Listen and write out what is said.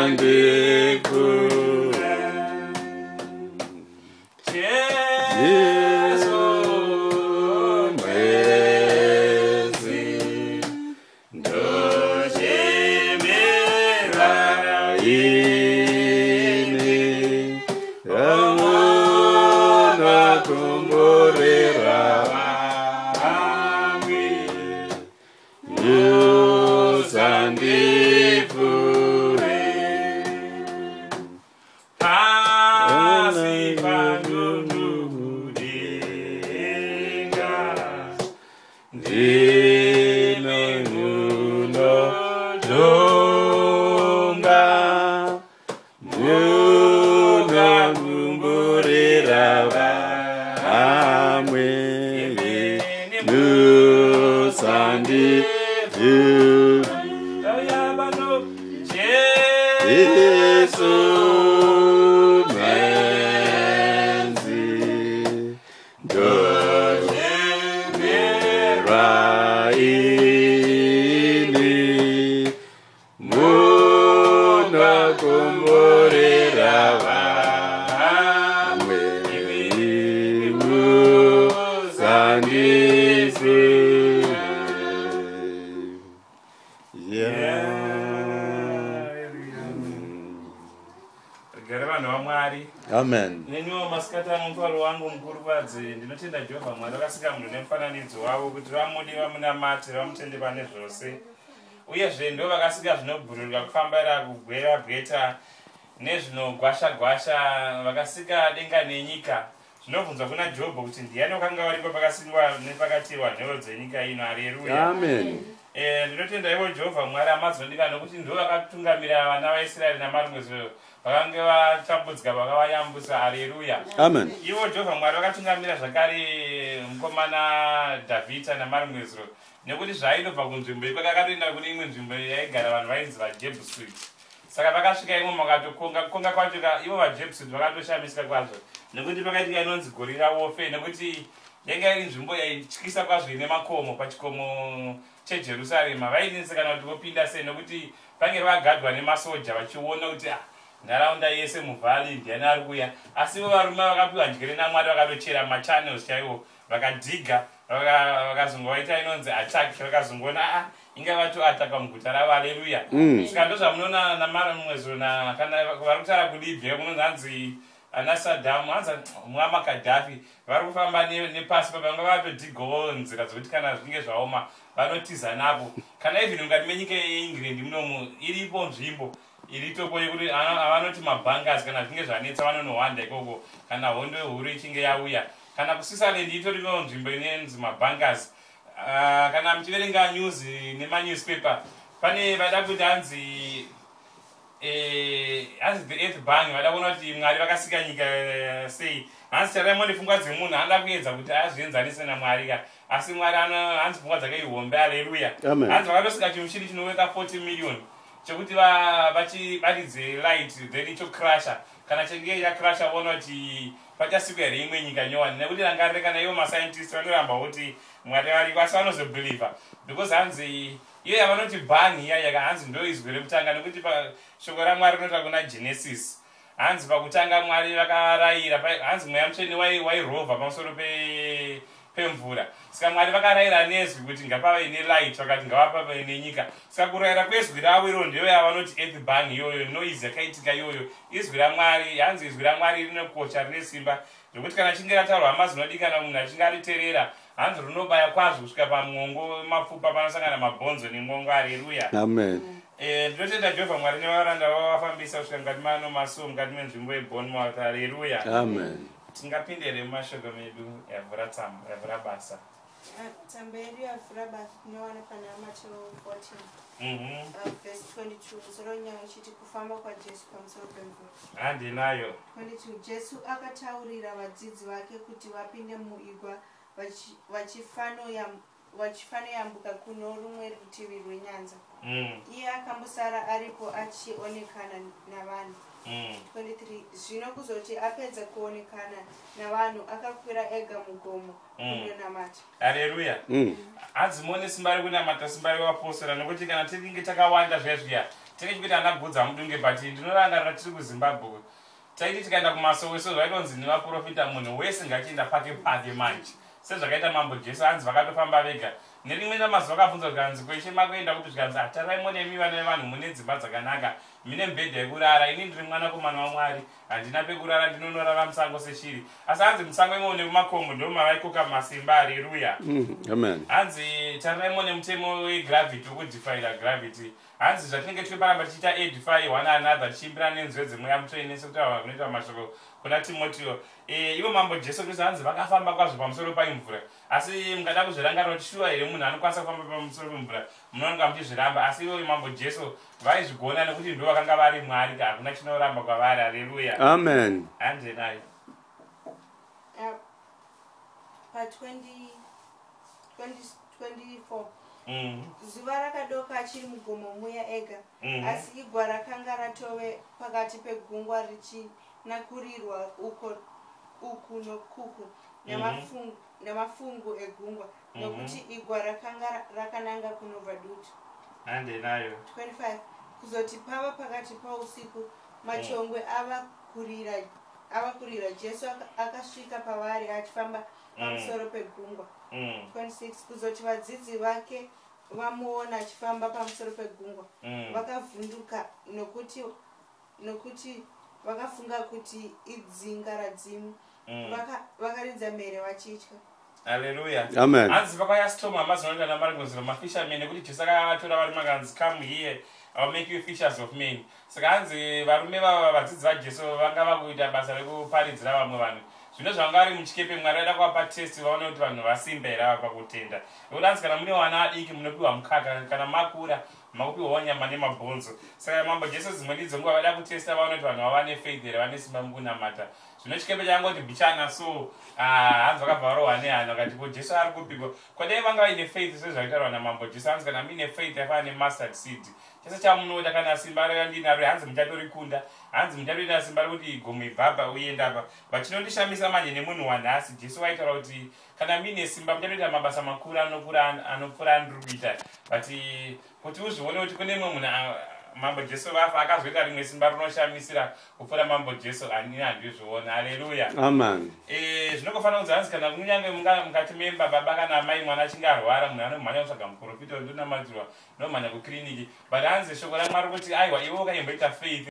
Musandipfuure. Jesu Mwezi ndochemera ini amunokomborera vamwe musandipfuure. Pasi pano kudenga Ndino munotonga munokumburira vamwe musandipfuure. Tauya pano Jesu mwenzi ndochemera ini munokomborera vamwe musandipfuure. Yeah. Rigare vanhu vaMwari. Amen. Neniwo masikati ano mufaro wangu mukuru kwadzi. Ndinotenda Jehovha Mwari vakasika munhu nemufananidzo wavo kuti vamude, vamunamate, vamutende pane zvose. Uyezve ndo vakasika zvinobhururuka, kufambira, kugwera bweta nezvinogwasha gwasha. Vakasika denga nenyika. Zvinobvunzwa kuna Jobho kuti ndiani wakanga waripo pakasikwa nepakatirwa nheyo dzenyika ino. Areruya. Amen. Ndinotenda ivo Jehovha Mwari amazondika nokuti ndo vakatungamira vana vaIsraeri namarumwezo vakange vatambudzika, vakavayambusa. Areruya. Amen. Ivo Jehovha Mwari vakatungamira zvakare mukomana Dhavhidha namarumwezuro nekuti zvaainobva kunzvimbo ikwake akatoenda kune imwe nzvimbo yaigara vanhu vainzi vaJebusite. Saka vakasvika imo makatokonga kukonga kwacho ka ivo vaJebusite vakatoshamisika kwazvo nekuti pakaitika inonzi gorira wofe nekuti yanga iri nzvimbo yaityisa kwazvo ine makomo pachikomo cheJerusarema. Vainetsekana kuti vopinda sei nekuti pange vagadwa nemasoja vachiona kuti ah, nharaunda yese muvhali ndiani ari kuuya. Asi ivo varume vakapiwa njere naMwari vakatochera machannels chaiwo, vakadhiga, vakazongovaita inonzi attack. Vakazongoona aa inga vatoataka muguta ravo. Aleluya. Saka ndozvamunoona namarumwezo kana vari kutaura kuLibya kunonzi hanzi ana Saddam, hanzi Muammar Gaddafi vari kufamba nepasi pa vanga vatodhigawo nzira dzokuti kana zvinge zvaoma vanotiza napo. Kana even mukati menyika yeEngland munomu iripo nzvimbo iritopo yekuti avanoti mabunkers, kana zvinge zvanetsa vanonohwanda ikoko kana hondo huru ichinge yauya. Kana kuSwitzerland itoriwo nzvimbo inonzi mabunkers. Kana muchiverenga news nemanewspaper pane vada kuti hanzi hanzi the earth bang, vada kuona kuti Mwari vakasika nyika sei. Hanzi tarai pfungwa dzemunhu anoda kuedza kuti azvienzanise naMwari ka, asi Mwari hanzi pfungwa dzake ihombe. Aleluya. Amen. Hanzi vakatosika chimushini chinoweka 40 million chekuti vachibatidze light then ichocrasha. Kana chinge chacrasha voona kuti pachasikwa here imwe nyika nyowani. Nekuti rangarire kana ivo mascientist vanoramba kuti Mwari variko, asi vanozobelieva because hanzi iyo yavanoti bang iya yaka hanzi ndo izwi rekutanga nekuti shoko raMwari rinotaura kuna Genesis hanzi pakutanga Mwari vakarayira hanzi Mweya Mutsvene wairovha pamusoro pemvura. Saka Mwari vakarayira nezwi kuti ngapave nelight, vakati ngavapave nenyika. Saka kurayira kwezwi ravo iro ndiyo yavanoti earth bang iyoyo, noise yakaitika iyoyo izwi raMwari. Hanzi izwi raMwari rinokosha, rine simba zvekuti kana chinge rataurwa, hama dzinodikana, munhu achinge ariterera hanzi rinobaya kwazvo kusvika pamwongo mapfupa panosangana mabhonzo nemwongo. Areruya. Amen. Ndinotenda Jehovha Mwari nevaranda vavafambisa kusvika mukati mano masuo mukati menzvimbo yeBournemouth. Areruya. Amen. Tingapinde here mumashoko medu yavhura tsamba yavhura basa? Tsamba yedu yavhura basa tinowana pana Mateo 14 verse 22, musoro wenyaya uchiti kufamba kwaJesu pamusoro pemvura. Handinayo. 22. Jesu akataurira vadzidzi vake kuti vapinde muigwa vachifanoyambuka kuno rumwe rutivi rwenyanza. Iye akambosara aripo achionekana navanhu. 23. Zvino kuzoti apedza kuonekana navanhu akakwira ega mugomo kundonamata. Hareruya. Hanzi muone simba rekunamata, simba revapostora, nokuti kana tinenge takawanda zviya zviya Tinenge chikuita ana gudza mudunge, but ndinorangarira tiri kuZimbabwe, taiti tikaenda kumasowe, so zvaitonzi nevaprofita munhu wese ngachienda pake pake. Manje sezvakaita Mambo Jesu, hanzi vakatofamba vega. Nerimwe ramazuva vakabvunzwa, zvikanzi, "Kweshe makuenda kupi?" Zvikanzi, "Hataraimo nemi vana vevanhu, mune dzimba dzakanaka, mune mibhedha yekurara. Ini ndiri mwanakomana waMwari, handina pekurara, ndinonorara musango seshiri." Asi hanzi musango imomo nemumakomo ndo mavaikoka masimba. Hareruya. Amen. Hanzi tarirai nemutemo wegravity, wekudefyira gravity. Hanzi zvatinenge tiri paramba tichiita edify one another, tichiimbira nenzwe dzemweya mutsvene, sekutaura kunoita mashoko kuna Timoteo. Ivo Mambo Jesu Kristu hanzi vakafamba kwazvo pamusoro paimvura. Asi mukada kuzvirangarira kuti shuwa here munhu anokwanisa kufamba pamusoro pemvura, munooneka muchizviramba. Asi ivo Mambo Jesu vaizvigona, nekuti ndo vakanga vari Mwari ka, hakuna chinoramba kwavari. Hareruya. Amen. Handenayo. Pa 20 24, zuva rakadoka achiri mugomo muya ega. Asi igwa rakanga ratove pakati pegungwa, richinakurirwa uko uku nokuku namafungu egungwa, nokuti igwa rakanga rakananga kunobva dutu. Handenayo. 25 Kuzoti pava pakati pausiku, machongwe ava kurira, Jesu akasvika pavari achifamba pamusoro pegungwa. 26 Kuzoti vadzidzi vake vamuona achifamba pamusoro pegungwa, vakavhunduka, nokuti vakafunga kuti idzinga radzimu. Vakaridza mhere vachitya. Haleluya. Amen. Hanzi vakauya storm, hamazonoita namarigozero mafishermen, nekuti Jesu akavatora vari makanzi, "Come here, I will make you fishers of men." Saka hanzi varume vava vadzidzi vaJesu vanga vakuita basa rekuparidzira vamwe vanhu. Zvino zvavanga vari muchikepe, Mwari vaida kuvapa test, vaone kuti vanhu vasimba here ava pakutenda, nekuti hanzi kana mune vana vadiki munopiwa mukaka, kana makura makupiwawo nyama nemabhonzo. Saka Mambo Jesu dzimweni dzenguva vaida kutesta, vaone kuti vanhu vava nefaith here, vane simba mukunamata. Zvino chikepe changoti bichana, so ah, hanzi vakabva varohwa nehana, vakati, "Ko Jesu ari kupiko?" Kwadai vanga vaine faith sezvaitaurwa naMambo Jesu, hanzi kana muine faith yakafanana nemustard seed, chese chamunoda, kana simba randinaro, hanzi muchatorikunda, hanzi muchatoita simba rekuti gomo ibvabva uendapa. Vachinondishamisa manje nemunhu wanhasi, Jesu vaitaura kuti kana muine simba muchatoita mabasa makuru anokura anopfuura andiri kuita. But kuti uzvione kuti kune mumwe munhu Mambo Jesu vafa, akazoita rimwe simba rinoshamisira kupfuura Mambo Jesu, hanini handizviona. Haleluya. Amen. Zvinongofanira kunzi hanzi kana kunyange mukati memba, baba kana amai, mwana achinge arwara, munhu anomhanya kutsvaga muprofita, ndonamatirwa, ndomhanya kukiriniki. But hanzi shoko raMwari kuti aiwa, iwe ukaimboita faith.